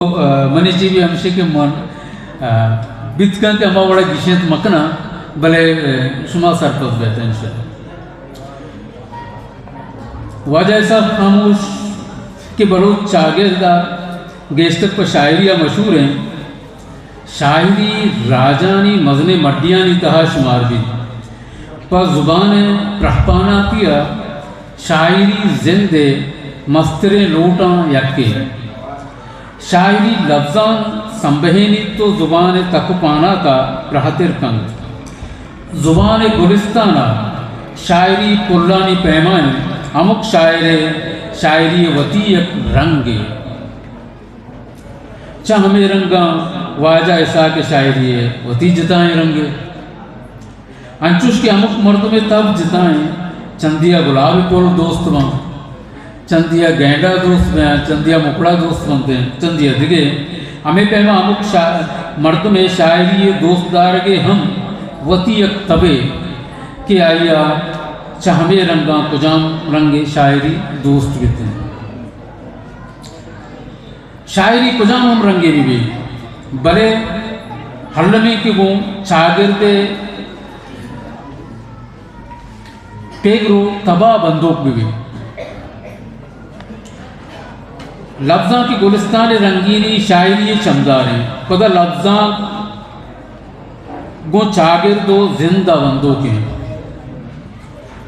آ، منی چی بھی ہمشی کہ من، آ، بیت کن کہ ہما وڑا گشینت مکناں، بلے، آ، شما سرپد بیت انشاءاللہ۔ واجہ اسحاق خاموش کہ بلوچ چاگرد ء گیشتر پہ شاعری ء مشہور انت، شاعری راجانی مزنیں مڈیانی تہا شمار بیت۔ پہ زبان ء پرہپاناتی ء شاعری زند ء مستریں لوٹاں یکے۔ شاعری لبزاں سمبہینیت و زبان ء تک و پانات ء پرہتر کنت۔ زبان ء گلستان ء شاعری پلانی پیما انت۔ ہمک شاعر ء شاعری ء وتی یک رنگے۔ چہ ہمے رنگاں واجہ اسحاق ء شاعری ء وتی جتائیں رنگے۔ انچوش کہ ہمک مردمے تب جتائیں، چندیا گلاب ء پل دوست باں، چندیا گینڈا دوست بیاں، چندیا مکڑا دوست بنت، چندیا دگہ۔ ہمے پیما ہمک شا-، مردمے شاعری ء دوست دارگے ہم وتی یک تبے کہ آئیا چہ ہمے رنگاں کجام رنگے شاعری دوست بیت انت۔ شاعری کجام ہم رنگے بہ بیت، بلے المی کہ گوں چاگرد ء پگر و تبا بندوک بہ بیت۔ لبزاں کہ گلستان رنگینی شاعری چمدار انت، پدا لبزاں گوں چاگرد و زند ء بندوک انت۔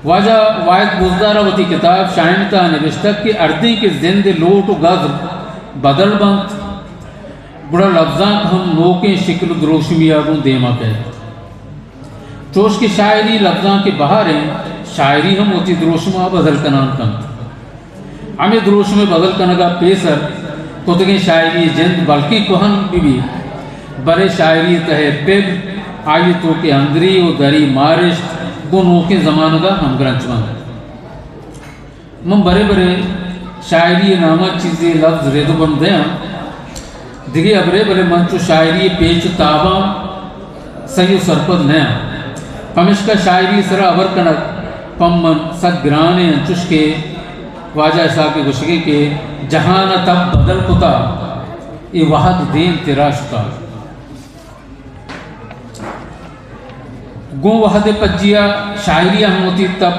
واجہ واحد بزدار ء وتی کتاب شاہین ء تہا نبشتگ کہ ہردیں کہ زند ء لوٹ و گزم بدل بنت، گڑا لبزانک ہم نوکیں شکل و دروشمی ء گوں دیما کئیت۔ چوش کہ شاعری لبزانک ء بہر انت، شاعری ہم وتی دروشم ء بدل کنان کنت۔ ہمے دروشم ء بدل کنگ ء پیسر کتگیں شاعری ء جند بلکیں کوہن بہ بیت، بلے شاعری ء تہ ء پگر، آئی ء توک ء اندری و دری مارشت گوں نوکیں زمانگ ء ہمگرنچ بنت۔ من برے برے شاعری ء نام ء چیزے لبز رد و بند دیاں۔ دگہ ہبرے، بلے من چو شاعری ء پیچ و تاباں سہی و سرپد نیاں۔ پمیشکا شاعری ء سرا ہبر کنگ پہ من سک گران انت، انچوش کہ واجہ اسحاق ء گوشگے کہ جہان ء تب بدل کتا، اے وہد دیم ترا شتا۔ گوں وہد ء پجیا شاعری ء ہم وتی تب،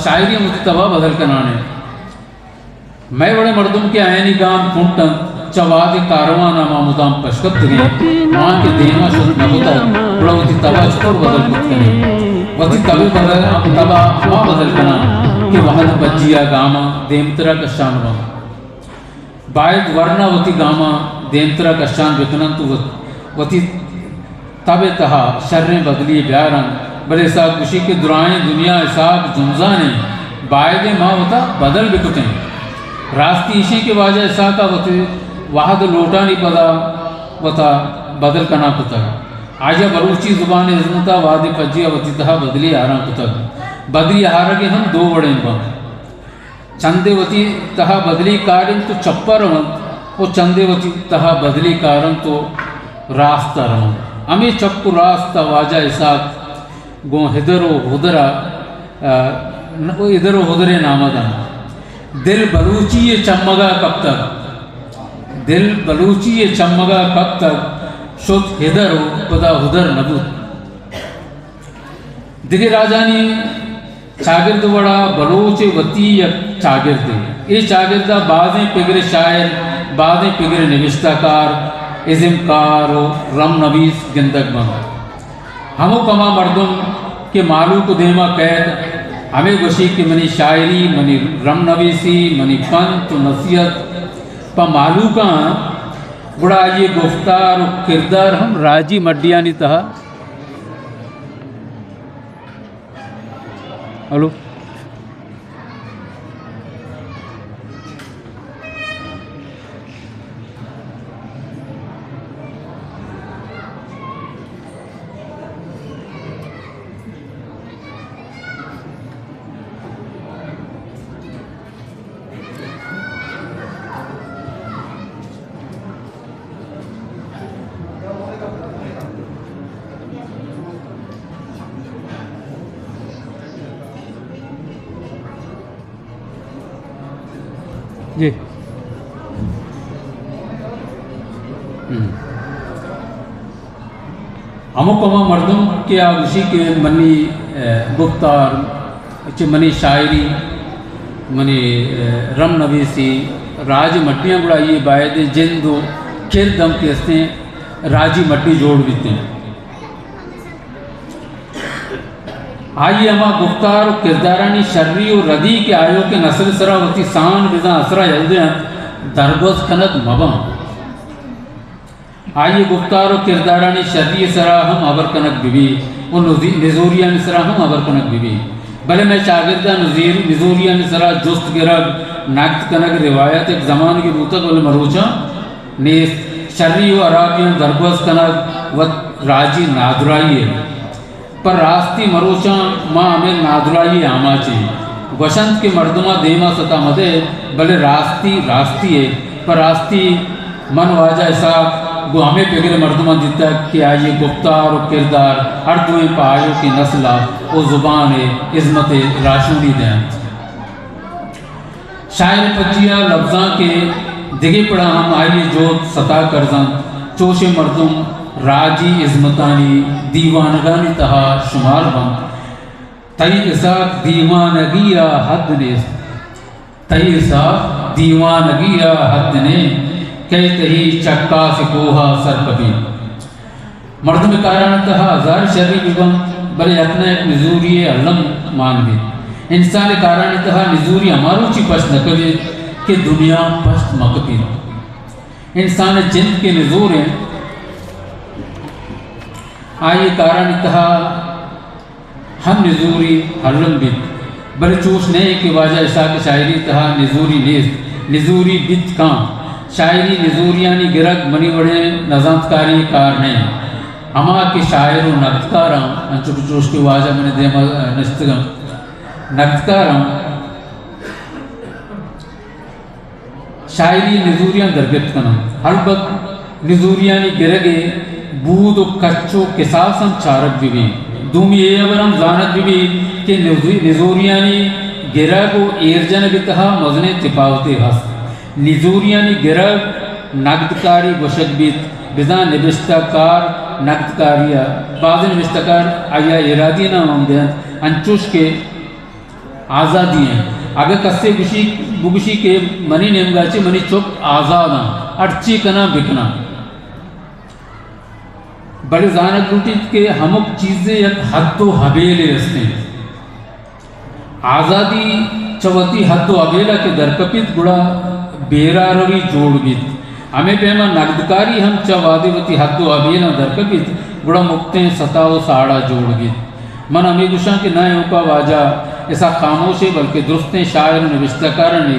شاعری ہم وتی تبا بدل کنان انت۔ مئے وڑیں مردم کہ آیانی گام کنٹ انت، چہ وہد ء کاروان ء ما مدام پشکپتگیں، ما کہ دیما شت نہ کتگ، گڑا وتی تبا چطور بدل کت کنیں؟ وتی تب ء بدل، تبا ہما بدل کناں کہ وہد ء پجیا گاماں دیمترا کشان بنت۔ باید ورنا وتی گاماں دیمترا کشان بکننت و وت-، وتی تب ء تہا شریں بدلی بیارنت، بلے اسحاق گوشی کہ درائیں دنیا اسحاق جنزان انت، بایدیں ما وتا بدل بکتیں۔ راستی ایشیں کہ واجہ اسحاق ء وتی وہد ء لوٹانی پدا وتا بدل کنان کتگ۔ آئی ء بلوچی زبان ء ہزمت ء وہد ء پجی ء وتی تہا بدلی آران کتگ۔ بدلی آرگ ء ہم دو وڑیں بنت۔ چندے وتی تہا بدلی کارنت و چپ ء رونت و چندے وتی تہا بدلی کارنت و راست ء رونت۔ ہمے چپ و راست ء واجہ اسحاق گوں ہدر و ہدر ء، ء، ہدر و ہدر ء نام ء دنت۔ دل بلوچی ء چمگ ء کپتگ۔ دل بلوچی ء چمگ ء کپتگ، شت ہدر و پدا ہدر نہ بوت۔ دگہ راجانی چاگرد وڑا بلوچ ء وتی یک چاگردے۔ اے چاگرد ء بازیں پگر شاعر، بازیں پگر نبشتہ کار، ازمکار و رم نویس گندگ بنت۔ ہمک ہما مردم کہ مہلوک ء دیما کئیت، ہمے گوشی کہ منی شاعری، منی رم نویسی، منی پنت و نصیحت پہ مہلوکاں، گڑا آئی ء گفتار و کردار ہم راجی مڈیانی تہا ہلو۔ ہمک ہما مردم کہ آ گوشی کہ منی، اے، گفتار، چہ منی شاعری، منی، اے، رم نویسی راجی مڈیاں، گڑا آئی ءِ باید جند و کرد ہم کہ استیں راجی مڈی جوڑ بیتیں۔ آئی ءِ ہما گفتار و کردارانی شری و ردی کہ آیوکیں نسل ءِ سرا وتی سان بزاں اثر ءَ یل دینت، درگوز کنگ مہ باں۔ آئی ءِ گفتار و کردارانی شری ءِ سرا ہم ہبر کنگ بہ بی و نزی-، نزوریانی سرا ہم ہبر کنگ بہ بی۔ بلے مئے چاگرد ءَ نزیر-، نزوریانی سرا جست گرگ، نقد کنگ، روایت یک زمانگے بوتگ، بلے مروچاں نیست۔ شری و ہرابیاں درگوز کنگ وت راجی نادراہی ءِ۔ پر راستی مروچاں ما ہمے نادراہی ءِ آماچ ایں۔ گوشنت کہ مردماں دیما ستا مدئے، بلے راستی راستی ءِ۔ پر راستی من واجہ اسحاق گوں ہمے پگر ءِ مردماں دیتگ کہ آئی ءِ گفتار و کردار ہر دوئیں پہ آیوکیں نسل ءَ و زبان ءِ ہزمت ءِ راہشونی دینت۔ شاعر ءِ پجی ءَ لبزانک ءِ دگہ پڑا ہم آئی ءِ جہد ستا کرز انت۔ چوشیں مردم راجی ہزمتانی دیوانگانی تہا شمار بنت۔ تئی اسحاق دیوانگی ءَ حد نیست۔ تئی اسحاق دیوانگی ءَ حد نے، کئے تئی چکاس کوہ ءَ سر کپیت۔ مردم ءِ کارانی تہا ہزار شری بہ بنت، بلے یک نہ یک نزوری ءِ الم مان بیت۔ انسان ءِ کارانی تہا نزوری ہماروچی پشت نہ کپیت کہ دنیا پشت مہ کپیت۔ انسان ءِ جند کہ نزور انت، آئی ءِ کارانی تہا ہم نزوری الم بیت، بلے چوش نہ انت کہ واجہ اسحاق ءِ شاعری تہا نزوری نیست۔ نزوری بیت کن۔ شاعری نزوریانی گرگ منی وڑیں نزانتکاری ءِ کار نہ انت۔ ہما کہ شاعر و نقدکاراں، انچو کہ چوش کہ واجہ منی دیما نشتگاں، نقدکاراں شاعری نزوریاں درگپت کناں۔ البت نزوریانی گرگ ءِ بود و کچ و کساس ہم چارگ بہ بیت۔ دومی اے ہبر ہم زانگ بہ بیت کہ نزو-، نزوریانی گرگ و ایر جنگ ءِ تہا مزنیں تپاوتے ہست۔ نزوریانی گرگ نگدکاری گوشگ بیت، بزاں نبشتہ کار نگدکاری ءَ، بازیں نبشتہ کار آئی ءَ ایرادی نام ہم دینت، انچوش کہ آزادی انت۔ اگہ کسے گوشی، بگوشی کہ منی نیمگا چہ منی چک آزاد انت، ہرچی کناں بکناں۔ بلے زانگ لوٹیت کہ ہمک چیزے یک حد و حبیلے است انت۔ آزادی چہ وتی حد و حبیلا کہ درکپیت، گڑا بیراروی جوڑ بیت۔ ہمے پیما نگدکاری ہم چہ وہدے وتی حد و حبیلاں درکپیت، گڑا مپتیں ستا و ساڑا جوڑ بیت۔ من ہمے گوشاں کہ نہ ایوکا واجہ اسحاق خاموش ءِ، بلکہ درستیں شاعر و نبشتہ کارانی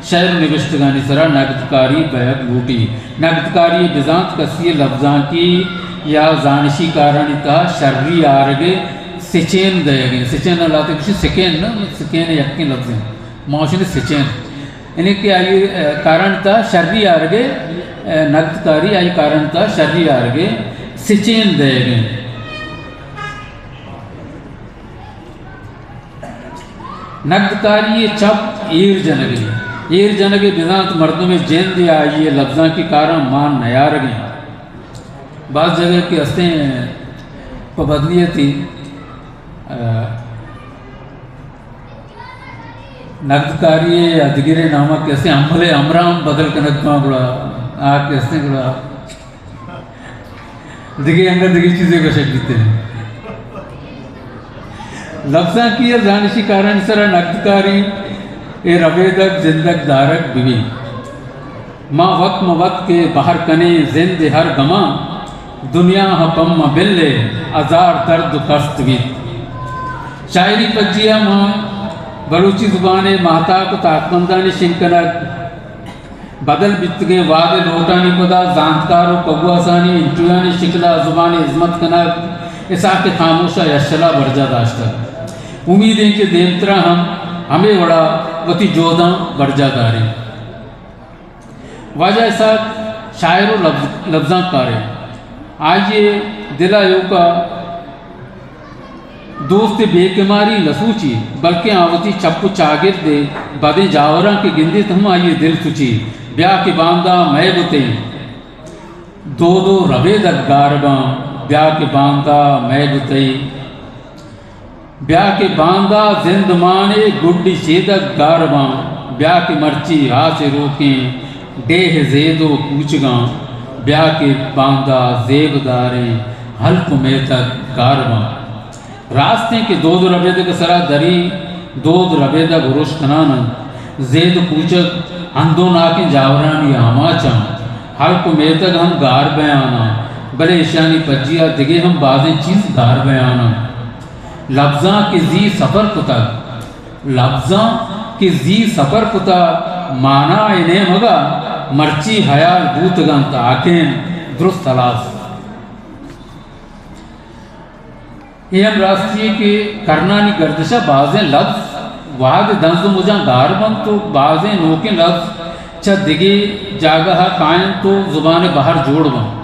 شعر و نبشتگانی سرا نگدکاری بئیگ لوٹی۔ نگدکاری ءِ بزانت کسی ءِ لبزانکی یا زانشی کارانی تہا شری آرگ ءِ سچین دئیگ انت۔ سچین ءَ لہتے گوشی سکین نہ، سکین یکیں لبزے، ما گوشیں سچین۔ یعنی کہ آئی، اے، کارانی تہا شری آرگ ءِ، اے، نگدکاری آئی کارانی تہا شری آرگ ءِ سچین دئیگ انت۔ نگدکاری ءِ چپ ایر جنگ انت۔ ایر جنگ ءِ بزانت مردم ءِ جند ءِ آئی ءِ لبزانکی کاراں مان نیارگ انت۔ باز جاگہ کہ استیں پہ بدلی ءَ تھی، آ، نگدکاری ءِ یا دگرے نام ءَ کہ استیں عمل ءِ امراں بدل کنگ کن، گڑا آ کہ استیں گڑا دگہ انگت دگہ چیزے گوشگ بیت۔ لبزانکی ءُ زانشی کارانی سرا نگدکاری ءِ ربیدگ زندگ دارگ بہ بیت۔ ما وت مہ وت کہ بہر کنیں زند ءِ ہر گماں، دنیا ءَ پہ ما بل ءِ ہزار درد ءُ کست بیت۔ شاعری پجی ءَ ما بلوچی زبان ءِ ماہتاک ءُ تاکبندانی شنگ کنگ، بدل بیتگیں وہد ءِ لوٹانی پدا زانتکار ءُ کگواسانی انٹرویوانی شکل ءَ زبان ءِ ہزمت کنگ اسحاق خاموش ءَ یشل ءَ برجاہ داشتگ۔ امید انت کہ دیمترا ہم ہمے وڑا وتی جہداں برجاہ داریں۔ واجہ اسحاق شاعر ءُ لبز-، لبزانکارے۔ آئی ءِ دل ءَ ایوکا دوست ءِ بے کماری نہ سوچی، بلکیں آ وتی چپ ءُ چاگرد ءِ بدیں جاوراں کہ گندیت ہم آئی ءِ دل سچی۔ بیا کہ باندا مئے بتیں، دود و ربیدگ گار باں، بیا کہ باندا مئیگ تئی۔ بیا کہ باندا زندمانے گڈی چیدگ گار باں، بیا کہ مرچی آسے روکیں ڈیہ زید و کوچگاں، بیا کہ باندا زیب داریں ہلک و میتگ گار باں۔ راستیں کہ دود و ربیدگ ء سرا دری دود ربیدگ ارش کنان انت۔ زید و کوچگ ہندوناکیں جاورانی آماچ انت۔ ہلک و میتگ ہم گار بیان انت، بلے ایشانی پجیا دگہ ہم بازیں چیز گار بیان انت۔ لبزاں کہ زی سفر کتگ، لبزاں کہ زی سفر کتگ، مانا ء نیمگا مرچی حیال بوتگ انت، حاکم درست ہلاس۔ اے ہم راستی یے کہ کرنانی گردش ء بازیں لبز وہد ء دنز ء مجاں گار بنت و بازیں نوکیں لبز چہ دگہ جاگہ ء کاینت و زبان ء بہر جوڑ بنت۔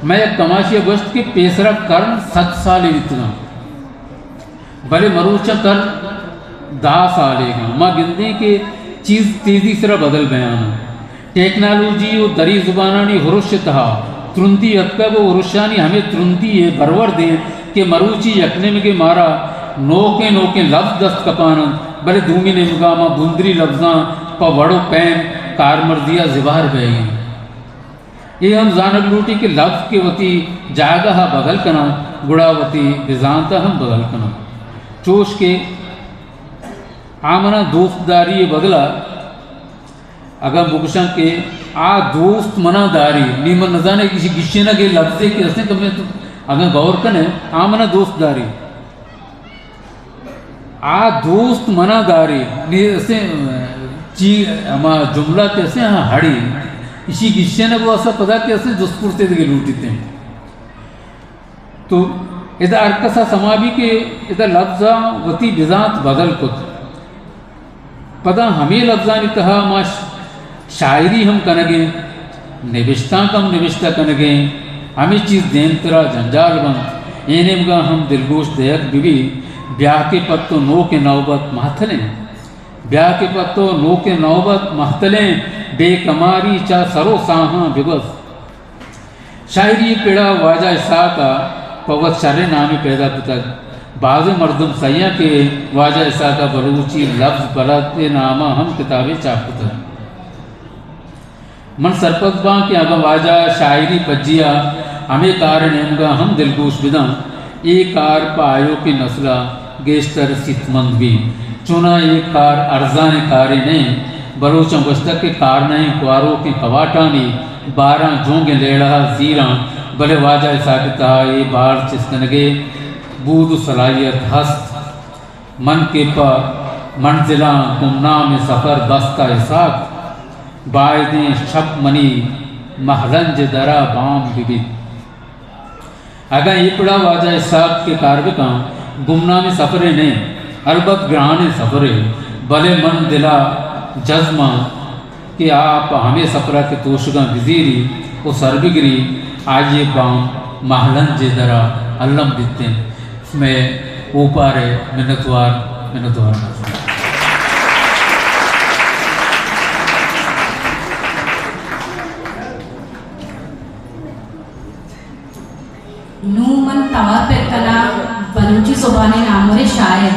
مئے یک کماشی ء گوشت کہ پیسرا کرن سد سالے بیتگاں، بلے مروچاں کرن دہ سالیگاں۔ ما گندیں کہ چیز تیزی سرا بدل بیان انت۔ ٹیکنالوجی و دری زبانانی ہرش ء تہا ترندی اتکگ و ہرشانی ہمے ترندی ء برورد انت کہ مروچی یک نیمگے مارا نوکیں نوکیں لبز دست کپان انت، بلے دومی نیمگا ما بندری لبزاں پہ وڑ و پیم کارمرزی ء زبہر بئیگ انت۔ اے ہم زانگ لوٹی کہ لبز کہ وتی جاگہ ء بدل کناں، گڑا وتی بزانت ء ہم بدل کناں۔ چوش کہ آ منا دوست داری ء بدلا اگاں بگوشاں کہ آ دوست منا داری، نی من نزاناں ایشی گیشینگ ء لبزے کہ استیں، کمے تو اگاں غور کنے، آ منا دوست داری۔ آ دوست منا داری، نی استیں، چی ہما جملہ کہ استیں، ہاں، ہڑی۔ ایشی گیشینگ واسطہ پدا کہ استیں، جست پرسے دگہ لوٹیتیں۔ تو ادا ہر کس ء سما بی کہ ادا لبزاں وتی بزانت بدل کت۔ پدا ہمے لبزانی تہا ما ش-، شاعری ہم کنگیں، نبشتانک ہم نبشتہ کنگیں، ہمے چیز دیمترا جنجال بنت۔ اے نیمگا ہم دلگوش دئیگ بہ بی، بیا کہ پہ تو نوکیں نوبت مہتلیں۔ بیا کہ پہ تو نوکیں نوبت مہتلیں، بے کماری چہ سر و ساہاں بگوز۔ شاعری پڑا واجہ اسحاق ء پہ وت شریں نامے پیدا کتگ۔ بازیں مردم سہی انت کہ واجہ اسحاق ء بلوچی لبز بلد ء نام ء ہم کتابے چاپ کتگ۔ من سرپد باں کہ اگاں واجہ شاعری پجیا ہمے کار ء نیمگا ہم دلگوش بداں، اے کار پہ آیوکیں نسل ء گیشتر سیتمند بیت۔ چوناہا اے کار ارزانیں کارے نہ انت۔ بلوچاں گوشتگ کہ کار نہ انت کواروکیں کواٹانی باراں جونگیں لیڑہ ء زیراں، بلے واجہ اسحاق ء تہا اے بار چست کنگ ء بود و صلاحیت ہست۔ من کہ پہ منزلاں گمنام سفر بست ء اسحاق، بائدیں شپ منی مہلنج ء درا بام بہ بیت۔ اگاں اے پڑا واجہ اسحاق کہ کار بکاں، گمنامیں سفرے نہ انت، البت گرانیں سفرے، بلے من دل ء جزم آں کہ آ پہ ہمے سفر ء کہ توشگاں بزیری و سر بگری، آئی ء بام مہلنج ء درا الم بیت انت۔ مئے اوپار ء منتوار، منتوار۔ نوں من توار پر کناں بلوچی زبان ء ناموریں شاعر،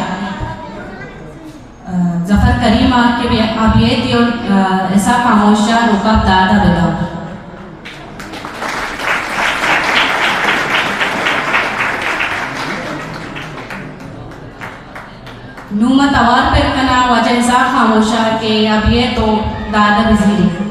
ء، ظفر کریم ء کہ بے-، ء بیئیت اور، ء، اسحاق خاموش ء روکاپ داد ء بداں۔ نوں من توار پر کناں واجہ اسحاق خاموش ء کہ ء بیئیت و داد ء بزیری۔